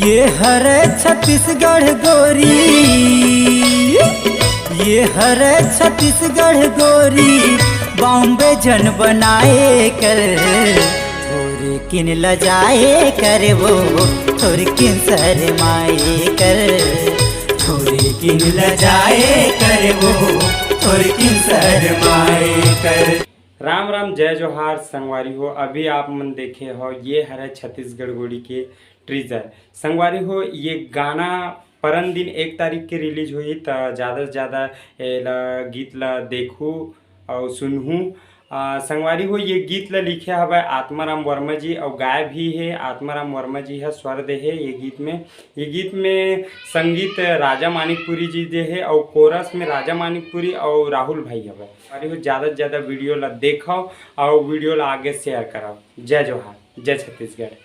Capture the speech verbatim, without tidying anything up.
ये हरे छत्तीसगढ़ गोरी, ये हरे छत्तीसगढ़ गोरी, बॉम्बे जन बनाए कर। थोरे किन लजाए कर वो, थोरे किन शरमाए कर। थोरे किन लजाए कर वो, थोरे किन शरमाए कर। राम राम, जय जोहार संगवारी हो। अभी आप मन देखे हो ये हरे छत्तीसगढ़ गोरी के टीजर। संगवारी हो, ये गाना परन दिन एक तारीख के रिलीज होही, त ज़्यादा से ज़्यादा एला गीत ला देखहू अउ सुनहू। आ, संगवारी हो, ये गीत ला लिखे हवय आत्माराम वर्मा जी अउ गाय भी हे। आत्माराम वर्मा जी ह स्वर दे हे ये गीत में। ये गीत में संगीत राजा मानिकपुरी जी दे हे अउ कोरस में राजा मानिकपुरी अउ राहुल भाई हवय। संगवारी हो, ज़्यादा से ज़्यादा वीडियो ला देखव अउ वीडियो ला आगे शेयर करव। जय जोहार, जय छत्तीसगढ़।